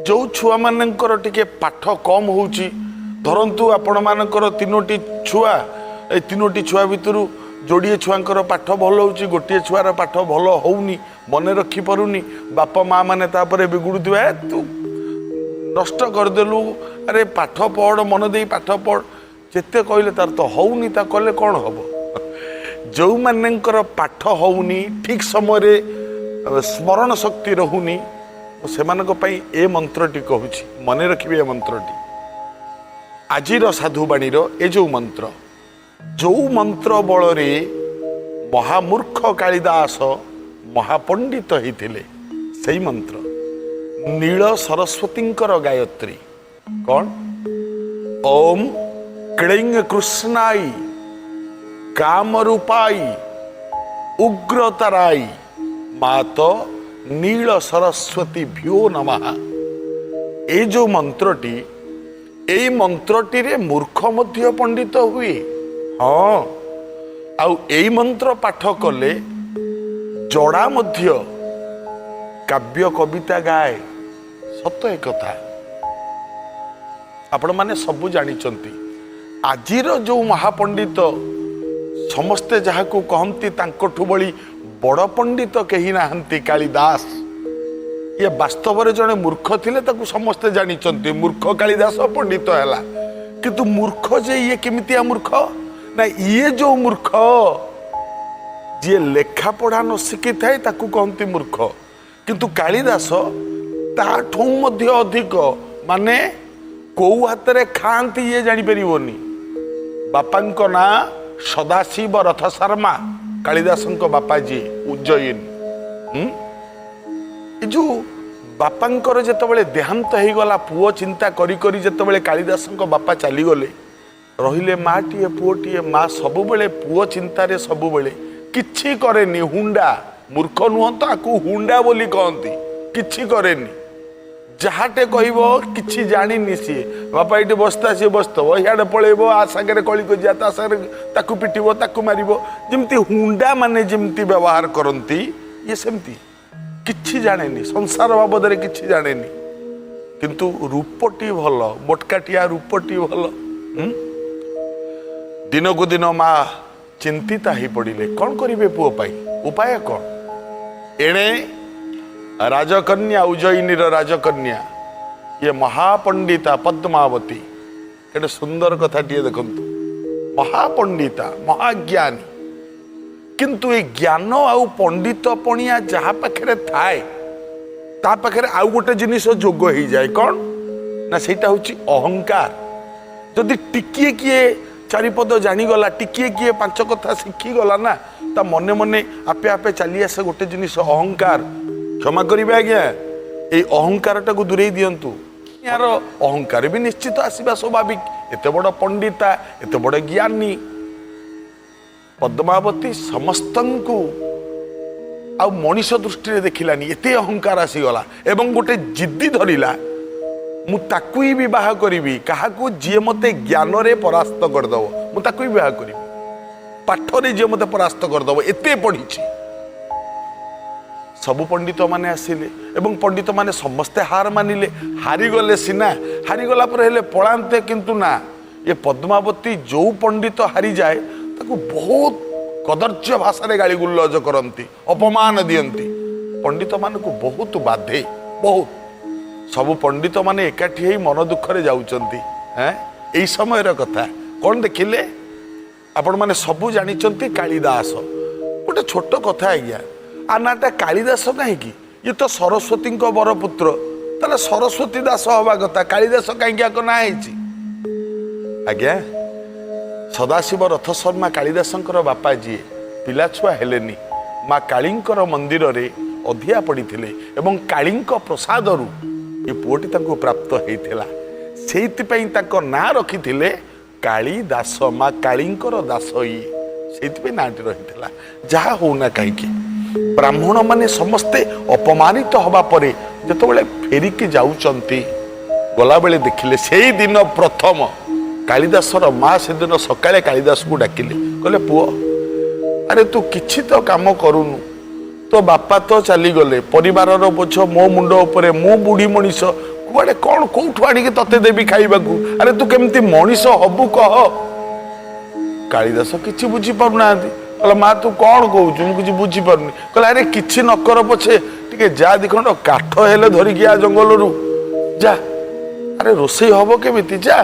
ଯେଉଁ ଛୁଆମାନଙ୍କର ଟିକେ ପାଠ କମ୍ ହେଉଛି, ଧରନ୍ତୁ ଆପଣମାନଙ୍କର ତିନୋଟି ଛୁଆ, ଏଇ ତିନୋଟି ଛୁଆ ଭିତରୁ ଯୋଡ଼ିଏ ଛୁଆଙ୍କର ପାଠ ଭଲ ହେଉଛି, ଗୋଟିଏ ଛୁଆର ପାଠ ଭଲ ହେଉନି, ମନେ ରଖିପାରୁନି, ବାପା ମା ମାନେ ତାପରେ ବିଗୁଡ଼ୁଥିବେ, ଏ ତୁ ନଷ୍ଟ କରିଦେଲୁ, ଆରେ ପାଠ ପଢ଼, ମନ ଦେଇ ପାଠ ପଢ଼, ଯେତେ କହିଲେ ତାର ତ ହେଉନି, ତା କଲେ କ'ଣ ହେବ? ଯେଉଁମାନଙ୍କର ପାଠ ହେଉନି, ଠିକ୍ ସମୟରେ ସ୍ମରଣ ଶକ୍ତି ରହୁନି, ମୁଁ ସେମାନଙ୍କ ପାଇଁ ଏ ମନ୍ତ୍ରଟି କହୁଛି, ମନେ ରଖିବେ ଏ ମନ୍ତ୍ରଟି। ଆଜିର ସାଧୁବାଣୀର ଏ ଯେଉଁ ମନ୍ତ୍ର, ଯେଉଁ ମନ୍ତ୍ର ବଳରେ ମହାମୂର୍ଖ କାଳିଦାସ ମହାପଣ୍ଡିତ ହେଇଥିଲେ, ସେଇ ମନ୍ତ୍ର ନୀଳ ସରସ୍ୱତୀଙ୍କର ଗାୟତ୍ରୀ। କ'ଣ? ଓମ୍ କ୍ଳିଂ କୃଷ୍ଣାଇ କାମରୂପାଇ ଉଗ୍ରତାରାଇ ମାତ ନୀଳ ସରସ୍ୱତୀ ଭ୍ୟୋ ନମଃ। ଏଇ ଯେଉଁ ମନ୍ତ୍ରଟି, ଏଇ ମନ୍ତ୍ରଟିରେ ମୂର୍ଖ ମଧ୍ୟ ପଣ୍ଡିତ ହୁଏ। ହଁ, ଆଉ ଏଇ ମନ୍ତ୍ର ପାଠ କଲେ ଜଡ଼ା ମଧ୍ୟ କାବ୍ୟ କବିତା ଗାଏ। ସତ ଏ କଥା ଆପଣମାନେ ସବୁ ଜାଣିଛନ୍ତି। ଆଜିର ଯେଉଁ ମହାପଣ୍ଡିତ, ସମସ୍ତେ ଯାହାକୁ କହନ୍ତି ତାଙ୍କଠୁ ଭଳି ବଡ଼ ପଣ୍ଡିତ କେହି ନାହାନ୍ତି, କାଳିଦାସ, ଇଏ ବାସ୍ତବରେ ଜଣେ ମୂର୍ଖ ଥିଲେ, ତାକୁ ସମସ୍ତେ ଜାଣିଛନ୍ତି। ମୂର୍ଖ କାଳିଦାସ ପଣ୍ଡିତ ହେଲା, କିନ୍ତୁ ମୂର୍ଖ ଯେ ଇଏ କେମିତିଆ ମୂର୍ଖ ନା, ଇଏ ଯୋଉ ମୂର୍ଖ ଯିଏ ଲେଖାପଢ଼ା ନ ଶିଖିଥାଏ ତାକୁ କହନ୍ତି ମୂର୍ଖ। କିନ୍ତୁ କାଳିଦାସ ତାଠୁଁ ମଧ୍ୟ ଅଧିକ, ମାନେ କୋଉ ହାତରେ ଖାଆନ୍ତି ଇଏ ଜାଣିପାରିବନି। ବାପାଙ୍କ ନାଁ ସଦାଶିବ ରଥ ଶର୍ମା, କାଳିଦାସଙ୍କ ବାପା ଯିଏ ଉଜ୍ଜୟିନୀ। ଏ ଯୋଉ ବାପାଙ୍କର ଯେତେବେଳେ ଦେହାନ୍ତ ହେଇଗଲା, ପୁଅ ଚିନ୍ତା କରି କରି ଯେତେବେଳେ କାଳିଦାସଙ୍କ ବାପା ଚାଲିଗଲେ, ରହିଲେ ମାଟିଏ ପୁଅଟିଏ। ମା ସବୁବେଳେ ପୁଅ ଚିନ୍ତାରେ, ସବୁବେଳେ କିଛି କରେନି, ହୁଣ୍ଡା। ମୂର୍ଖ ନୁହଁ ତ, ଆକୁ ହୁଣ୍ଡା ବୋଲି କହନ୍ତି। କିଛି କରେନି, ଯାହାଟେ କହିବ କିଛି ଜାଣିନି ସିଏ। ବାପା ଏଇଠି ବସିଥା, ସିଏ ବସିଥିବ, ଇଆଡ଼େ ପଳେଇବ, ଆ ସାଙ୍ଗରେ କଳି କଜିଆ, ତା ସାଙ୍ଗରେ ତାକୁ ପିଟିବ, ତାକୁ ମାରିବ। ଯେମିତି ହୁଣ୍ଡା ମାନେ ଯେମିତି ବ୍ୟବହାର କରନ୍ତି, ଇଏ ସେମିତି କିଛି ଜାଣେନି, ସଂସାର ବାବଦରେ କିଛି ଜାଣେନି, କିନ୍ତୁ ରୂପଟି ଭଲ, ମୋଟକାଟିଆ ରୂପଟି ଭଲ। ଦିନକୁ ଦିନ ମା ଚିନ୍ତିତା ହେଇ ପଡ଼ିଲେ, କ'ଣ କରିବେ ପୁଅ ପାଇଁ, ଉପାୟ କ'ଣ? ଏଣେ ରାଜକନ୍ୟା, ଉଜ୍ଜୟିନୀର ରାଜକନ୍ୟା ଇଏ ମହାପଣ୍ଡିତା ପଦ୍ମାବତୀ। କେତେ ସୁନ୍ଦର କଥାଟିଏ ଦେଖନ୍ତୁ, ମହାପଣ୍ଡିତା, ମହାଜ୍ଞାନୀ, କିନ୍ତୁ ଏ ଜ୍ଞାନ ଆଉ ପଣ୍ଡିତ ପଣିଆ ଯାହା ପାଖରେ ଥାଏ, ତା ପାଖରେ ଆଉ ଗୋଟେ ଜିନିଷ ଯୋଗ ହେଇଯାଏ। କ'ଣ ନା ସେଇଟା ହେଉଛି ଅହଙ୍କାର। ଯଦି ଟିକିଏ କିଏ ଚାରିପଦ ଜାଣିଗଲା, ଟିକିଏ କିଏ ପାଞ୍ଚ କଥା ଶିଖିଗଲା ନା, ତା ମନେ ମନେ ଆପେ ଆପେ ଚାଲି ଆସେ ଗୋଟେ ଜିନିଷ, ଅହଙ୍କାର। କ୍ଷମା କରିବେ ଆଜ୍ଞା, ଏଇ ଅହଙ୍କାରଟାକୁ ଦୂରେଇ ଦିଅନ୍ତୁ। ୟାର ଅହଙ୍କାର ବି ନିଶ୍ଚିତ ଆସିବା ସ୍ୱାଭାବିକ। ଏତେ ବଡ଼ ପଣ୍ଡିତା, ଏତେ ବଡ଼ ଜ୍ଞାନୀ ପଦ୍ମାବତୀ ସମସ୍ତଙ୍କୁ ଆଉ ମଣିଷ ଦୃଷ୍ଟିରେ ଦେଖିଲାନି, ଏତେ ଅହଙ୍କାର ଆସିଗଲା ଏବଂ ଗୋଟେ ଜିଦ୍ଦି ଧରିଲା, ମୁଁ ତାକୁ ହିଁ ବିବାହ କରିବି। କାହାକୁ? ଯିଏ ମୋତେ ଜ୍ଞାନରେ ପରାସ୍ତ କରିଦେବ, ମୁଁ ତାକୁ ହିଁ ବିବାହ କରିବି। ପାଠରେ ଯିଏ ମୋତେ ପରାସ୍ତ କରିଦେବ, ଏତେ ପଢ଼ିଛି। ସବୁ ପଣ୍ଡିତମାନେ ଆସିଲେ ଏବଂ ପଣ୍ଡିତମାନେ ସମସ୍ତେ ହାର ମାନିଲେ। ହାରିଗଲେ ସିନା, ହାରିଗଲା ପରେ ହେଲେ ପଳାନ୍ତେ, କିନ୍ତୁ ନା, ଏ ପଦ୍ମାବତୀ ଯୋଉ ପଣ୍ଡିତ ହାରିଯାଏ ତାକୁ ବହୁତ କଦର୍ଯ୍ୟ ଭାଷାରେ ଗାଳିଗୁଲଜ କରନ୍ତି, ଅପମାନ ଦିଅନ୍ତି। ପଣ୍ଡିତମାନଙ୍କୁ ବହୁତ ବାଧେ, ବହୁତ। ସବୁ ପଣ୍ଡିତମାନେ ଏକାଠି ହେଇ ମନ ଦୁଃଖରେ ଯାଉଛନ୍ତି। ଏଇ ସମୟର କଥା କ'ଣ ଦେଖିଲେ ଆପଣମାନେ ସବୁ ଜାଣିଛନ୍ତି କାଳିଦାସ। ଗୋଟେ ଛୋଟ କଥା ଆଜ୍ଞା, ଆ ନାଁଟା କାଳିଦାସ କାହିଁକି? ଇଏ ତ ସରସ୍ୱତୀଙ୍କ ବରପୁତ୍ର, ତାହେଲେ ସରସ୍ୱତୀ ଦାସ ହବା କଥା, କାଳିଦାସ କାହିଁକି ଆଙ୍କ ନାଁ ହେଇଛି? ଆଜ୍ଞା, ସଦାଶିବ ରଥ ଶର୍ମା କାଳିଦାସଙ୍କର ବାପା ଯିଏ, ପିଲାଛୁଆ ହେଲେନି, ମା କାଳୀଙ୍କର ମନ୍ଦିରରେ ଅଧିଆ ପଡ଼ିଥିଲେ ଏବଂ କାଳୀଙ୍କ ପ୍ରସାଦରୁ ଏ ପୁଅଟି ତାଙ୍କୁ ପ୍ରାପ୍ତ ହେଇଥିଲା। ସେଇଥିପାଇଁ ତାଙ୍କ ନାଁ ରଖିଥିଲେ କାଳିଦାସ, ମା କାଳୀଙ୍କର ଦାସ ଇଏ, ସେଇଥିପାଇଁ ନାଁଟି ରହିଥିଲା। ଯାହା ହଉନା କାହିଁକି, ବ୍ରାହ୍ମଣମାନେ ସମସ୍ତେ ଅପମାନିତ ହବା ପରେ ଯେତେବେଳେ ଫେରିକି ଯାଉଛନ୍ତି, ଗଲାବେଳେ ଦେଖିଲେ ସେଇଦିନ ପ୍ରଥମ କାଳିଦାସର ମା ସେଦିନ ସକାଳେ କାଳିଦାସକୁ ଡାକିଲେ, କହିଲେ ପୁଅ, ଆରେ ତୁ କିଛି ତ କାମ କରୁନୁ, ତୋ ବାପା ତ ଚାଲିଗଲେ, ପରିବାରର ବୋଝ ମୋ ମୁଣ୍ଡ ଉପରେ, ମୁଁ ବୁଢ଼ୀ ମଣିଷ, କୁଆଡ଼େ କ'ଣ କୋଉଠୁ ଆଣିକି ତତେ ଦେବି ଖାଇବାକୁ? ଆରେ ତୁ କେମିତି ମଣିଷ ହବୁ କହ। କାଳିଦାସ କିଛି ବୁଝିପାରୁନାହାନ୍ତି। କହିଲା, ମା, ତୁ କ'ଣ କହୁଛୁ? ମୁଁ କିଛି ବୁଝିପାରୁନି। କହିଲା, ଆରେ କିଛି ନ କର ପଛେ ଟିକେ ଯା, ଦି ଖଣ୍ଡ କାଠ ହେଲେ ଧରିକି ଆ ଜଙ୍ଗଲରୁ, ଯା। ଆରେ ରୋଷେଇ ହବ କେମିତି? ଯା।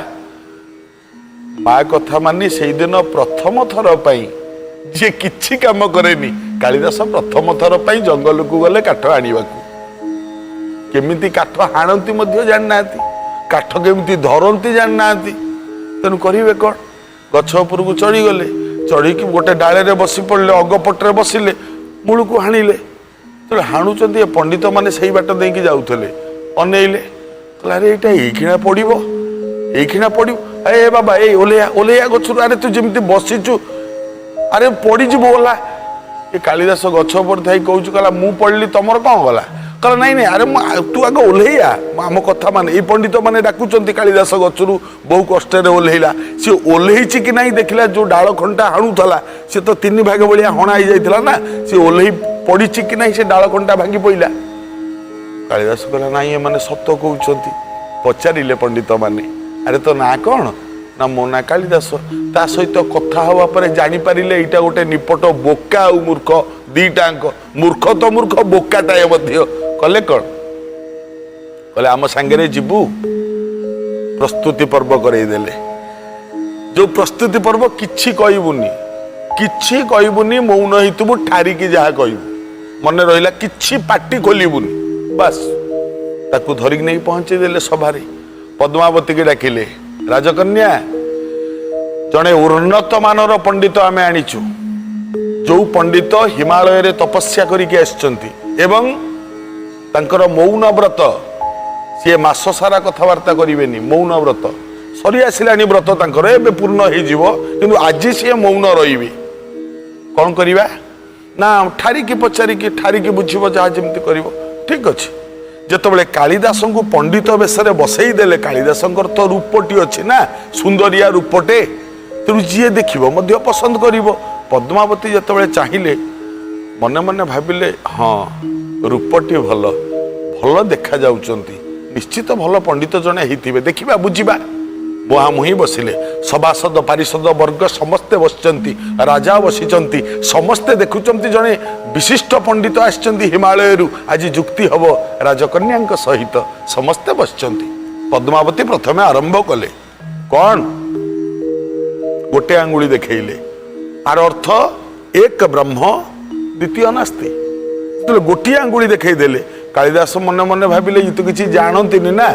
ମା କଥା ମାନି ସେଇଦିନ ପ୍ରଥମ ଥର ପାଇଁ, ଯିଏ କିଛି କାମ କରେନି, କାଳିଦାସ ପ୍ରଥମ ଥର ପାଇଁ ଜଙ୍ଗଲକୁ ଗଲେ କାଠ ଆଣିବାକୁ। କେମିତି କାଠ ହାଣନ୍ତି ମଧ୍ୟ ଜାଣିନାହାନ୍ତି, କାଠ କେମିତି ଧରନ୍ତି ଜାଣିନାହାନ୍ତି। ତେଣୁ କରିବେ କ'ଣ? ଗଛ ଉପରକୁ ଚଢ଼ିଗଲେ। ଚଢ଼ିକି ଗୋଟେ ଡାଳରେ ବସି ପଡ଼ିଲେ, ଅଗପଟରେ ବସିଲେ, ମୂଳକୁ ହାଣିଲେ। ତେଣୁ ହାଣୁଛନ୍ତି, ଏ ପଣ୍ଡିତମାନେ ସେଇ ବାଟ ଦେଇକି ଯାଉଥିଲେ। ଅନେଇଲେ, କହିଲେ, ଆରେ ଏଇଟା ଏଇଖିଣା ପଡ଼ିବ, ଏଇଖିଣା ପଡ଼ିବ। ଏ ବାବା, ଏଇ ଓହ୍ଲେଇଆ, ଓହ୍ଲେଇଆ ଗଛରୁ। ଆରେ ତୁ ଯେମିତି ବସିଛୁ, ଆରେ ପଡ଼ିଯିବୁ, ଓହ୍ଲା। ଏ କାଳିଦାସ ଗଛ ଉପରେ ଥାଇ କହୁଛୁ। କହିଲା, ମୁଁ ପଡ଼ିଲି ତମର କ'ଣ ଗଲା? କହିଲା, ନାଇଁ ନାଇଁ, ଆରେ ମୁଁ ତୁ ଆଗ ଓହ୍ଲେଇଆ, ଆମ କଥା ମାନେ। ଏଇ ପଣ୍ଡିତ ମାନେ ଡାକୁଛନ୍ତି। କାଳିଦାସ ଗଛରୁ ବହୁ କଷ୍ଟରେ ଓହ୍ଲେଇଲା। ସିଏ ଓହ୍ଲେଇଛି କି ନାହିଁ, ଦେଖିଲା ଯୋଉ ଡାଳ ଖଣ୍ଡା ହାଣୁଥିଲା ସେ ତ ତିନି ଭାଗ ଭଳିଆ ହଣା ହେଇଯାଇଥିଲା ନା। ସେ ଓହ୍ଲେଇ ପଡ଼ିଛି କି ନାହିଁ, ସେ ଡାଳ ଖଣ୍ଡା ଭାଙ୍ଗି ପଇଲା। କାଳିଦାସ କହିଲା, ନାଇଁ, ଏମାନେ ସତ କହୁଛନ୍ତି। ପଚାରିଲେ ପଣ୍ଡିତ ମାନେ, ଆରେ ତୋ ନାଁ କ'ଣ? ନା, ମୋ ନାଁ କାଳିଦାସ। ତା ସହିତ କଥା ହବା ପରେ ଜାଣିପାରିଲେ ଏଇଟା ଗୋଟେ ନିପଟ ବୋକା ଆଉ ମୂର୍ଖ ଦିଟାଙ୍କ। ମୂର୍ଖ ତ ମୂର୍ଖ, ବୋକାଟାଏ ମଧ୍ୟ। କଲେ କ'ଣ? କହିଲେ, ଆମ ସାଙ୍ଗରେ ଯିବୁ? ପ୍ରସ୍ତୁତି ପର୍ବ କରେଇଦେଲେ। ଯୋଉ ପ୍ରସ୍ତୁତି ପର୍ବ, କିଛି କହିବୁନି, କିଛି କହିବୁନି, ମୌନ ହେଇଥିବୁ, ଠାରିକି ଯାହା କହିବୁ ମନେ ରହିଲା, କିଛି ପାଟି ଖୋଲିବୁନି, ବାସ୍। ତାକୁ ଧରିକି ନେଇ ପହଞ୍ଚେଇ ଦେଲେ ସଭାରେ। ପଦ୍ମାବତୀକି ଡାକିଲେ, ରାଜକନ୍ୟା, ଜଣେ ଉନ୍ନତ ମାନର ପଣ୍ଡିତ ଆମେ ଆଣିଛୁ, ଯୋଉ ପଣ୍ଡିତ ହିମାଳୟରେ ତପସ୍ୟା କରିକି ଆସିଛନ୍ତି ଏବଂ ତାଙ୍କର ମୌନ ବ୍ରତ। ସିଏ ମାସ ସାରା କଥାବାର୍ତ୍ତା କରିବେନି। ମୌନ ବ୍ରତ ସରି ଆସିଲାଣି, ବ୍ରତ ତାଙ୍କର ଏବେ ପୂର୍ଣ୍ଣ ହେଇଯିବ, କିନ୍ତୁ ଆଜି ସିଏ ମୌନ ରହିବେ। କ'ଣ କରିବା? ନା, ଠାରିକି ପଚାରିକି, ଠାରିକି ବୁଝିବ, ଯାହା ଯେମିତି କରିବ। ଠିକ ଅଛି। ଯେତେବେଳେ କାଳିଦାସଙ୍କୁ ପଣ୍ଡିତ ବେଶରେ ବସେଇ ଦେଲେ, କାଳିଦାସଙ୍କର ତ ରୂପଟି ଅଛି ନା, ସୁନ୍ଦରିଆ ରୂପଟେ, ତେଣୁ ଯିଏ ଦେଖିବ ମଧ୍ୟ ପସନ୍ଦ କରିବ। ପଦ୍ମାବତୀ ଯେତେବେଳେ ଚାହିଁଲେ, ମନେ ମନେ ଭାବିଲେ, ହଁ, ରୂପଟି ଭଲ, ଭଲ ଦେଖାଯାଉଛନ୍ତି, ନିଶ୍ଚିତ ଭଲ ପଣ୍ଡିତ ଜଣେ ହେଇଥିବେ, ଦେଖିବା, ବୁଝିବା। ମୁହାଁମୁହିଁ ବସିଲେ। ସଭାସଦ, ପାରିଷଦ ବର୍ଗ ସମସ୍ତେ ବସିଛନ୍ତି, ରାଜା ବସିଛନ୍ତି, ସମସ୍ତେ ଦେଖୁଛନ୍ତି ଜଣେ ବିଶିଷ୍ଟ ପଣ୍ଡିତ ଆସିଛନ୍ତି ହିମାଳୟରୁ, ଆଜି ଯୁକ୍ତି ହବ ରାଜକନ୍ୟାଙ୍କ ସହିତ। ସମସ୍ତେ ବସିଛନ୍ତି। ପଦ୍ମାବତୀ ପ୍ରଥମେ ଆରମ୍ଭ କଲେ କ'ଣ? ଗୋଟେ ଆଙ୍ଗୁଳି ଦେଖେଇଲେ। ଆର ଅର୍ଥ ଏକ ବ୍ରହ୍ମ, ଦ୍ୱିତୀୟ ନାସ୍ତି। ଯେତେବେଳେ ଗୋଟିଏ ଆଙ୍ଗୁଳି ଦେଖେଇ ଦେଲେ, କାଳିଦାସ ମନେ ମନେ ଭାବିଲେ, ଇଏ ତ କିଛି ଜାଣନ୍ତିନି ନା।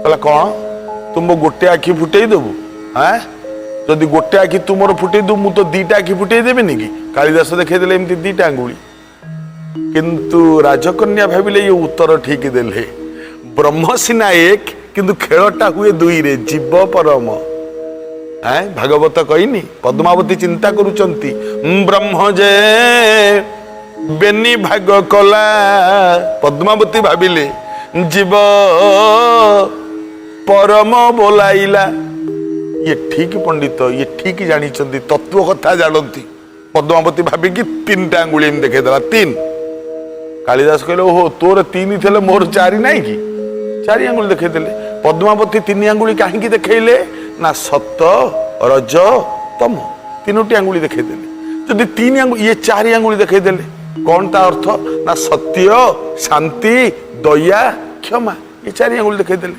କହିଲା, କ'ଣ ତୁ ମୋ ଗୋଟେ ଆଖି ଫୁଟେଇ ଦେବୁ? ଆଁ, ଯଦି ଗୋଟେ ଆଖି ତୁ ମୋର ଫୁଟେଇ ଦେବୁ, ମୁଁ ତ ଦିଟା ଆଖି ଫୁଟେଇ ଦେବିନି କି? କାଳିଦାସ ଦେଖେଇ ଦେଲେ ଏମିତି ଦିଟା ଆଙ୍ଗୁଳି। କିନ୍ତୁ ରାଜକନ୍ୟା ଭାବିଲେ, ଇଏ ଉତ୍ତର ଠିକ ଦେଲେ। ବ୍ରହ୍ମ ସିନା ଏକ, କିନ୍ତୁ ଖେଳଟା ହୁଏ ଦୁଇରେ, ଜୀବ ପରମ। ଏଁ, ଭାଗବତ କହିନି? ପଦ୍ମାବତୀ ଚିନ୍ତା କରୁଛନ୍ତି, ବ୍ରହ୍ମ ଯେ ବେନି ଭାଗ କଲା। ପଦ୍ମାବତୀ ଭାବିଲେ, ଜୀବ ପରମ ବୋଲାଇଲା। ଇଏ ଠିକ ପଣ୍ଡିତ, ଇଏ ଠିକ ଜାଣିଛନ୍ତି, ତତ୍ଵ କଥା ଜାଣନ୍ତି। ପଦ୍ମାବତୀ ଭାବିକି ତିନିଟା ଆଙ୍ଗୁଳି ଏମିତି ଦେଖେଇଦେଲା, ତିନି। କାଳିଦାସ କହିଲେ, ଓହୋ, ତୋର ତିନି ଥିଲେ ମୋର ଚାରି ନାହିଁ କି? ଚାରି ଆଙ୍ଗୁଳି ଦେଖେଇଦେଲେ। ପଦ୍ମାବତୀ ତିନି ଆଙ୍ଗୁଳି କାହିଁକି ଦେଖେଇଲେ? ନା, ସତ, ରଜ, ତମ, ତିନୋଟି ଆଙ୍ଗୁଳି ଦେଖେଇଦେଲେ। ଯଦି ତିନି ଆଙ୍ଗୁଳି, ଇଏ ଚାରି ଆଙ୍ଗୁଳି ଦେଖେଇଦେଲେ, କଣ ତା ଅର୍ଥ? ନା, ସତ୍ୟ, ଶାନ୍ତି, ଦୟା, କ୍ଷମା, ଏ ଚାରି ଆଙ୍ଗୁଳି ଦେଖେଇଦେଲେ।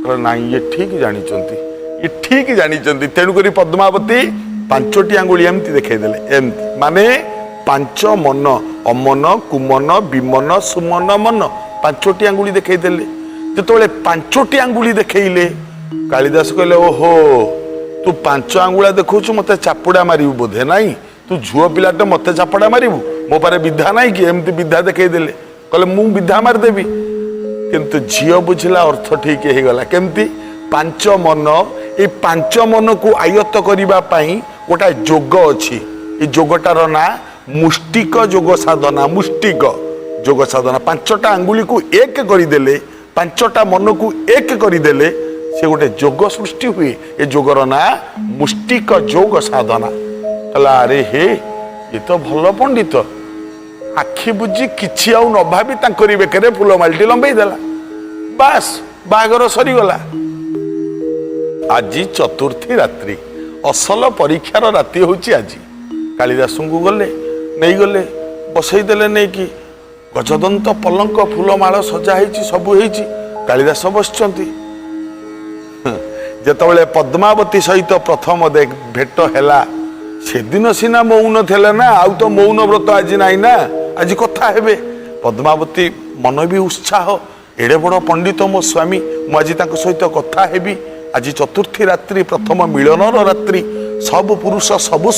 କହିଲେ, ନାଇଁ, ଇଏ ଠିକ ଜାଣିଛନ୍ତି, ଇଏ ଠିକ ଜାଣିଛନ୍ତି। ତେଣୁକରି ପଦ୍ମାବତୀ ପାଞ୍ଚଟି ଆଙ୍ଗୁଳି ଏମିତି ଦେଖେଇଦେଲେ, ଏମିତି, ମାନେ ପାଞ୍ଚ ମନ, ଅମନ, କୁମନ, ବିମନ, ସୁମନ, ମନ, ପାଞ୍ଚଟି ଆଙ୍ଗୁଳି ଦେଖେଇଦେଲେ। ଯେତେବେଳେ ପାଞ୍ଚଟି ଆଙ୍ଗୁଳି ଦେଖେଇଲେ, କାଳିଦାସ କହିଲେ, ଓହୋ, ତୁ ପାଞ୍ଚ ଆଙ୍ଗୁଳା ଦେଖଉଛୁ, ମତେ ଚାପୁଡ଼ା ମାରିବୁ ବୋଧେ? ନାଇଁ, ତୁ ଝୁଅ ପିଲାଟା, ମତେ ଚାପୁଡ଼ା ମାରିବୁ? ମୋ ପାରେ ବିଧା ନାହିଁ କି? ଏମିତି ବିଧା ଦେଖେଇଦେଲେ। କହିଲେ, ମୁଁ ବିଧା ମାରିଦେବି। କିନ୍ତୁ ଝିଅ ବୁଝିଲା, ଅର୍ଥ ଠିକ ହେଇଗଲା। କେମିତି? ପାଞ୍ଚ ମନ, ଏଇ ପାଞ୍ଚ ମନକୁ ଆୟତ୍ତ କରିବା ପାଇଁ ଗୋଟାଏ ଯୋଗ ଅଛି। ଏ ଯୋଗଟାର ନାଁ ମୁଷ୍ଟିକ ଯୋଗ ସାଧନା। ମୁଷ୍ଟିକ ଯୋଗ ସାଧନା, ପାଞ୍ଚଟା ଆଙ୍ଗୁଳିକୁ ଏକ କରିଦେଲେ, ପାଞ୍ଚଟା ମନକୁ ଏକ କରିଦେଲେ ସେ ଗୋଟେ ଯୋଗ ସୃଷ୍ଟି ହୁଏ। ଏ ଯୋଗର ନାଁ ମୁଷ୍ଟିକ ଯୋଗ ସାଧନା। କହିଲା, ଆରେ ହେ, ଏ ତ ଭଲ ପଣ୍ଡିତ। ଆଖି ବୁଜି କିଛି ଆଉ ନ ଭାବି ତାଙ୍କରି ବେକରେ ଫୁଲମାଳିଟି ଲମ୍ବେଇ ଦେଲା, ବାସ୍। ବାହାଘର ସରିଗଲା। ଆଜି ଚତୁର୍ଥୀ ରାତ୍ରି, ଅସଲ ପରୀକ୍ଷାର ରାତି ହେଉଛି ଆଜି। କାଳିଦାସଙ୍କୁ ଗଲେ, ନେଇଗଲେ, ବସେଇଦେଲେ ନେଇକି। ଗଜଦନ୍ତ ପଲଙ୍କ, ଫୁଲମାଳ ସଜା ହେଇଛି, ସବୁ ହେଇଛି। କାଳିଦାସ ବସିଛନ୍ତି। ଯେତେବେଳେ ପଦ୍ମାବତୀ ସହିତ ପ୍ରଥମ ଭେଟ ହେଲା, ସେଦିନ ସିନା ମୌନ ଥିଲେ ନା, ଆଉ ତ ମୌନ ବ୍ରତ ଆଜି ନାହିଁ ନା, ଆଜି କଥା ହେବେ। ପଦ୍ମାବତୀ ମନ ବି ଉତ୍ସାହ, ଏଡ଼େ ବଡ଼ ପଣ୍ଡିତ ମୋ ସ୍ୱାମୀ, ମୁଁ ଆଜି ତାଙ୍କ ସହିତ କଥା ହେବି। ଆଜି ଚତୁର୍ଥୀ ରାତ୍ରି, ପ୍ରଥମ ମିଳନର ରାତ୍ରି। ସବୁ ପୁରୁଷ ସବୁ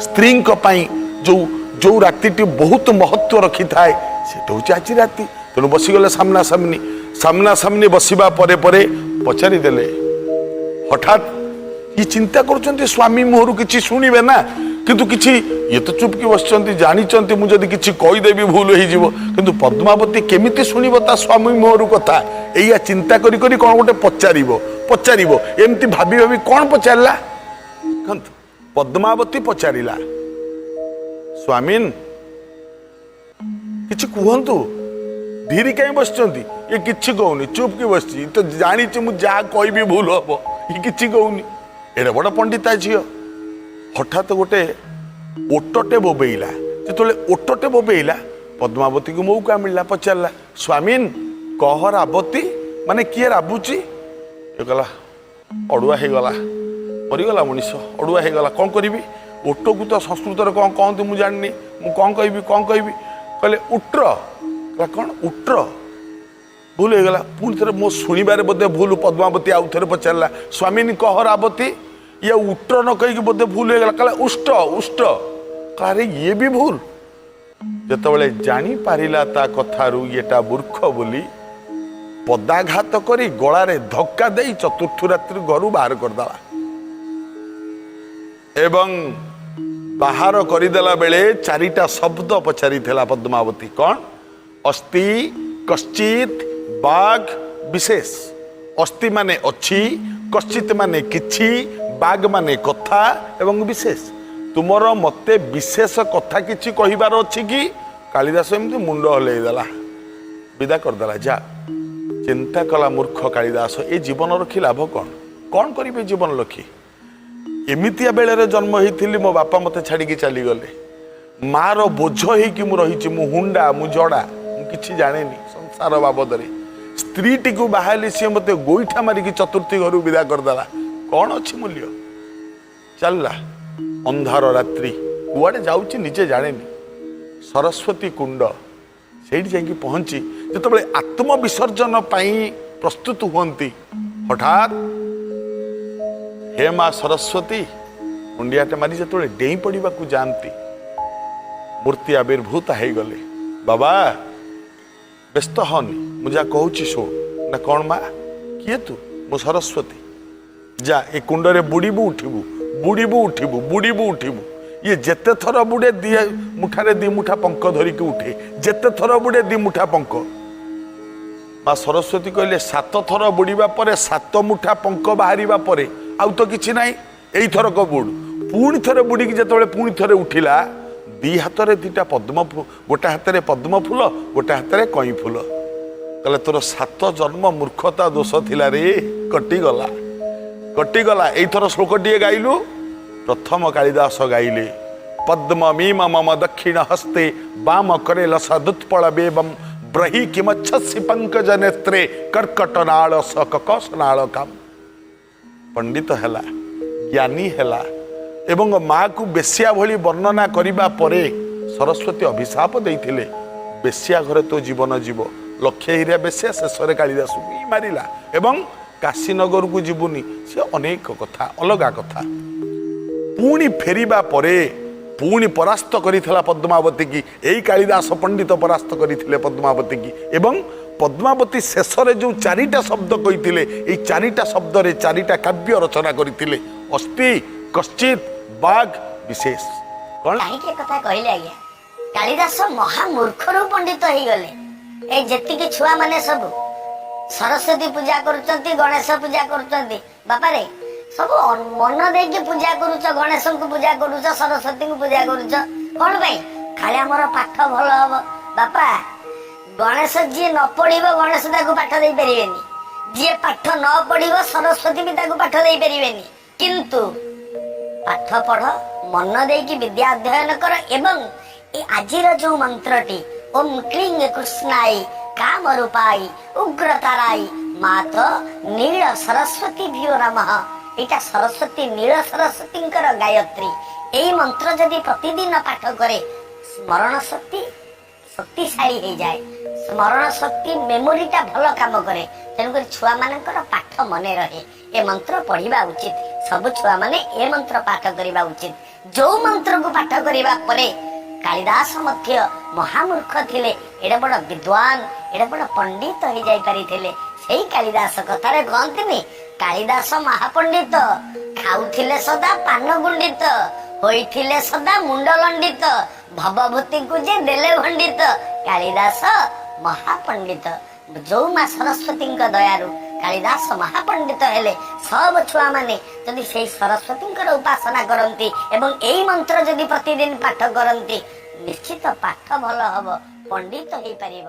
ସ୍ତ୍ରୀଙ୍କ ପାଇଁ ଯୋଉ ଯୋଉ ରାତିଟି ବହୁତ ମହତ୍ଵ ରଖିଥାଏ, ସେଟା ହେଉଛି ଆଜି ରାତି। ତେଣୁ ବସିଗଲେ ସାମ୍ନାସାମ୍ନି। ସାମ୍ନାସାମ୍ନି ବସିବା ପରେ ପରେ ପଚାରିଦେଲେ। ହଠାତ୍ ଇଏ ଚିନ୍ତା କରୁଛନ୍ତି ସ୍ୱାମୀ ମୁହଁରୁ କିଛି ଶୁଣିବେ ନା, କିନ୍ତୁ କିଛି ଇଏ ତ ଚୁପକି ବସିଛନ୍ତି, ଜାଣିଛନ୍ତି ମୁଁ ଯଦି କିଛି କହିଦେବି ଭୁଲ ହେଇଯିବ। କିନ୍ତୁ ପଦ୍ମାବତୀ କେମିତି ଶୁଣିବ ତା ସ୍ୱାମୀ ମୁହଁରୁ କଥା, ଏଇଆ ଚିନ୍ତା କରି କରି କ'ଣ ଗୋଟେ ପଚାରିବ ପଚାରିବ ଏମିତି ଭାବି ଭାବି କ'ଣ ପଚାରିଲା ଦେଖନ୍ତୁ। ପଦ୍ମାବତୀ ପଚାରିଲା, ସ୍ୱାମୀନ, କିଛି କୁହନ୍ତୁ, ଧୀରି କାହିଁ ବସିଛନ୍ତି? ଇଏ କିଛି କହୁନି, ଚୁପକି ବସିଛି। ତ ଜାଣିଛି ମୁଁ ଯାହା କହିବି ଭୁଲ ହବ। ଇଏ କିଛି କହୁନି, ଏଡ଼େ ବଡ଼ ପଣ୍ଡିତା ଝିଅ। ହଠାତ୍ ଗୋଟେ ଓଟଟେ ବୋବେଇଲା। ଯେତେବେଳେ ଓଟଟେ ବୋବେଇଲା, ପଦ୍ମାବତୀକୁ ମୌକା ମିଳିଲା। ପଚାରିଲା, ସ୍ୱାମୀନ, କହ ରାବତୀ, ମାନେ କିଏ ରାବୁଛି? ଇଏ କହିଲା, ଅଡ଼ୁଆ ହେଇଗଲା, ମରିଗଲା ମଣିଷ, ଅଡ଼ୁଆ ହେଇଗଲା, କ'ଣ କରିବି? ଓଟକୁ ତ ସଂସ୍କୃତରେ କ'ଣ କହନ୍ତି ମୁଁ ଜାଣିନି, ମୁଁ କ'ଣ କହିବି କ'ଣ କହିବି? କହିଲେ ଉଟ୍ର। କହିଲା କ'ଣ ଉଟ୍ର? ଭୁଲ ହେଇଗଲା। ପୁଣି ଥରେ ମୋ ଶୁଣିବାରେ ବୋଧେ ଭୁଲ। ପଦ୍ମାବତୀ ଆଉ ଥରେ ପଚାରିଲା, ସ୍ୱାମୀନି କହ ରାବତୀ। ଇଏ ଉଟ୍ର ନ କହିକି ବୋଧେ ଭୁଲ ହେଇଗଲା, କହିଲା ଉଷ୍ଟ ଉଷ୍ଟ। କହିଲା ଆରେ ଇଏ ବି ଭୁଲ। ଯେତେବେଳେ ଜାଣିପାରିଲା ତା କଥାରୁ ଇଏଟା ମୂର୍ଖ ବୋଲି, ପଦାଘାତ କରି ଗଳାରେ ଧକ୍କା ଦେଇ ଚତୁର୍ଥ ରାତ୍ରି ଘରୁ ବାହାର କରିଦେଲା। ଏବଂ ବାହାର କରିଦେଲା ବେଳେ ଚାରିଟା ଶବ୍ଦ ପଚାରିଥିଲା ପଦ୍ମାବତୀ। କ'ଣ? ଅସ୍ତି, କଶ୍ଚିତ, ବାଘ, ବିଶେଷ। ଅସ୍ତି ମାନେ ଅଛି, କଶ୍ଚିତ ମାନେ କିଛି, ବାଘ ମାନେ କଥା ଏବଂ ବିଶେଷ। ତୁମର ମତେ ବିଶେଷ କଥା କିଛି କହିବାର ଅଛି କି? କାଳିଦାସ ଏମିତି ମୁଣ୍ଡ ହଲେଇ ଦେଲା, ବିଦା କରିଦେଲା, ଯା। ଚିନ୍ତା କଲା ମୂର୍ଖ କାଳିଦାସ, ଏ ଜୀବନ ରଖି ଲାଭ କ'ଣ? କ'ଣ କରିବେ ଜୀବନ ରଖି? ଏମିତିଆ ବେଳରେ ଜନ୍ମ ହେଇଥିଲି, ମୋ ବାପା ମୋତେ ଛାଡ଼ିକି ଚାଲିଗଲେ, ମାର ବୋଝ ହେଇକି ମୁଁ ରହିଛି, ମୁଁ ହୁଣ୍ଡା, ମୁଁ ଜଡ଼ା, ମୁଁ କିଛି ଜାଣେନି ସଂସାର ବାବଦରେ। ସ୍ତ୍ରୀଟିକୁ ବାହାହେଲି, ସିଏ ମୋତେ ଗୋଇଠା ମାରିକି ଚତୁର୍ଥୀ ଘରୁ ବିଦା କରିଦେଲା। କ'ଣ ଅଛି ମୂଲ୍ୟ? ଚାଲିଲା ଅନ୍ଧାର ରାତ୍ରି, କୁଆଡ଼େ ଯାଉଛି ନିଜେ ଜାଣେନି। ସରସ୍ୱତୀ କୁଣ୍ଡ, ସେଇଠି ଯାଇକି ପହଞ୍ଚି ଯେତେବେଳେ ଆତ୍ମବିସର୍ଜନ ପାଇଁ ପ୍ରସ୍ତୁତ ହୁଅନ୍ତି, ହଠାତ୍ ହେ ମା ସରସ୍ୱତୀ ମୁଣ୍ଡିଆଟେ ମାରି ଯେତେବେଳେ ଡେଇଁ ପଡ଼ିବାକୁ ଯାଆନ୍ତି, ମୂର୍ତ୍ତି ଆବିର୍ଭୂତ ହେଇଗଲେ। ବାବା, ବ୍ୟସ୍ତ ହନି, ମୁଁ ଯାହା କହୁଛି ଶୁଣ। ନା କ'ଣ ମା, କିଏ ତୁ? ମୁଁ ସରସ୍ୱତୀ। ଯା, ଏ କୁଣ୍ଡରେ ବୁଡ଼ିବୁ ଉଠିବୁ, ବୁଡ଼ିବୁ ଉଠିବୁ, ବୁଡ଼ିବୁ ଉଠିବୁ। ଇଏ ଯେତେ ଥର ବୁଡ଼େ ଦି ମୁଠାରେ ଦି ମୁଠା ପଙ୍କ ଧରିକି ଉଠେ, ଯେତେ ଥର ବୁଡ଼େ ଦି ମୁଠା ପଙ୍କ। ମା ସରସ୍ୱତୀ କହିଲେ, 7 ଥର ବୁଡ଼ିବା ପରେ 7 ମୁଠା ପଙ୍କ ବାହାରିବା ପରେ ଆଉ ତ କିଛି ନାହିଁ, ଏଇଥରକ ବୁଡ଼। ପୁଣି ଥରେ ବୁଡ଼ିକି ଯେତେବେଳେ ପୁଣି ଥରେ ଉଠିଲା, ଦି ହାତରେ ଦିଟା ପଦ୍ମ, ଗୋଟେ ହାତରେ ପଦ୍ମ ଫୁଲ, ଗୋଟେ ହାତରେ କଇଁ ଫୁଲ। କହିଲେ, ତୋର 7 ଜନ୍ମ ମୂର୍ଖତା ଦୋଷ ଥିଲା ରେ, କଟିଗଲା, କଟିଗଲା। ଏଇଥର ଶ୍ଲୋକଟିଏ ଗାଇଲୁ। ପ୍ରଥମ କାଳିଦାସ ଗାଇଲେ, ପଦ୍ମ ମୀମ ମମ ଦକ୍ଷିଣ ହସ୍ତେ ବାମ କରେ ଲସଦୁତ୍ପଳ ବେବಂ ବ୍ରହି କିମଚ୍ଛସି ପଙ୍କଜ ନେତ୍ରେ କର୍କଟ ନାଳ ସ କକଶ ନାଳ କାମ। ପଣ୍ଡିତ ହେଲା, ଜ୍ଞାନୀ ହେଲା ଏବଂ ମାକୁ ବେଶ୍ୟା ଭଳି ବର୍ଣ୍ଣନା କରିବା ପରେ ସରସ୍ୱତୀ ଅଭିଶାପ ଦେଇଥିଲେ, ବେଶ୍ୟା ଘରେ ତୋ ଜୀବନ ଯିବ। ଲକ୍ଷେ ହୀରା ବେଶ୍ୟା ଶେଷରେ କାଳିଦାସକୁ ହିଁ ମାରିଲା ଏବଂ କାଶୀନଗରକୁ ଯିବୁନି, ସେ ଅନେକ କଥା, ଅଲଗା କଥା। ପୁଣି ଫେରିବା ପରେ ପୁଣି ପରାସ୍ତ କରିଥିଲା ପଦ୍ମାବତୀ କି। ଏଇ କାଳିଦାସ ପଣ୍ଡିତ ପରାସ୍ତ କରିଥିଲେ ପଦ୍ମାବତୀ କି। ଏବଂ ପଦ୍ମାବତୀ ଶେଷରେ ଯେଉଁ ଚାରିଟା ଶବ୍ଦ କହିଥିଲେ, ଏଇ ଚାରିଟା ଶବ୍ଦରେ ଚାରିଟା କାବ୍ୟ ରଚନା କରିଥିଲେ, ଅସ୍ତି, କଶ୍ଚିତ, ବାଘ, ବିଶେଷ। କ'ଣ? କାହିଁକି ଏ କଥା କହିଲେ ଆଜ୍ଞା? କାଳିଦାସ ମହାମୂର୍ଖରୁ ପଣ୍ଡିତ ହେଇଗଲେ। ଏଇ ଯେତିକି ଛୁଆ ମାନେ ସବୁ ସରସ୍ୱତୀ ପୂଜା କରୁଛନ୍ତି, ଗଣେଶ ପୂଜା କରୁଛନ୍ତି, ବାପାରେ ସବୁ ମନ ଦେଇକି ପୂଜା କରୁଛ, ଗଣେଶଙ୍କୁ ପୂଜା କରୁଛ, ସରସ୍ୱତୀଙ୍କୁ ପୂଜା କରୁଛ, କଣ ପାଇଁ? ଖାଲି ଆମର ପାଠ ଭଲ ହବ। ବାପା, ଗଣେଶ ଯିଏ ନ ପଢିବ, ଗଣେଶ ତାକୁ ପାଠ ଦେଇପାରିବେନି। ଯିଏ ପାଠ ନ ପଢିବ ସରସ୍ୱତୀ ବି ତାକୁ ପାଠ ଦେଇପାରିବେନି। କିନ୍ତୁ ପାଠ ପଢ, ମନ ଦେଇକି ବିଦ୍ୟା ଅଧ୍ୟୟନ କର ଏବଂ ଏ ଆଜିର ଯୋଉ ମନ୍ତ୍ରଟି, ଓମ୍ କ୍ଲିଂ କୃଷ୍ଣାଇ କାମ ରୂପାଇ ଉଗ୍ରତାରାଇ ମାତ ନୀଳ ସରସ୍ୱତୀ ଭ୍ୟୋ ନମଃ। ଏଇଟା ସରସ୍ୱତୀ, ନୀଳ ସରସ୍ୱତୀଙ୍କର ଗାୟତ୍ରୀ। ଏଇ ମନ୍ତ୍ର ଯଦି ପ୍ରତିଦିନ ପାଠ କରେ, ସ୍ମରଣ ଶକ୍ତି ଶକ୍ତିଶାଳୀ ହେଇଯାଏ। ସ୍ମରଣ ଶକ୍ତି, ମେମୋରିଟା ଭଲ କାମ କରେ। ତେଣୁକରି ଛୁଆମାନଙ୍କର ପାଠ ମନେ ରହେ। ଏ ମନ୍ତ୍ର ପଢିବା ଉଚିତ। ସବୁ ଛୁଆମାନେ ଏ ମନ୍ତ୍ର ପାଠ କରିବା ଉଚିତ, ଯୋଉ ମନ୍ତ୍ରକୁ ପାଠ କରିବା ପରେ କାଳିଦାସ ମଧ୍ୟ ମହାମୂର୍ଖ ଥିଲେ, ଏଡେ ବଡ ବିଦ୍ୱାନ, ଏଡେ ବଡ ପଣ୍ଡିତ ହେଇଯାଇ ପାରିଥିଲେ। ସେଇ କାଳିଦାସ କଥାରେ କହନ୍ତିନି, କାଳିଦାସ ମହାପଣ୍ଡିତ, ଖାଉଥିଲେ ସଦା ପାନ ଗୁଣ୍ଡିତ, ହୋଇଥିଲେ ସଦା ମୁଣ୍ଡ ଲଣ୍ଡିତ, ଭବଭୂତିଙ୍କୁ ଯେ ଦେଲେ ଭଣ୍ଡିତ, କାଳିଦାସ ମହାପଣ୍ଡିତ। ଯୋଉ ମା ସରସ୍ୱତୀଙ୍କ ଦୟାରୁ କାଳିଦାସ ମହାପଣ୍ଡିତ ହେଲେ, ସବୁ ଛୁଆମାନେ ଯଦି ସେଇ ସରସ୍ୱତୀଙ୍କର ଉପାସନା କରନ୍ତି ଏବଂ ଏଇ ମନ୍ତ୍ର ଯଦି ପ୍ରତିଦିନ ପାଠ କରନ୍ତି, ନିଶ୍ଚିତ ପାଠ ଭଲ ହବ, ପଣ୍ଡିତ ହେଇପାରିବ।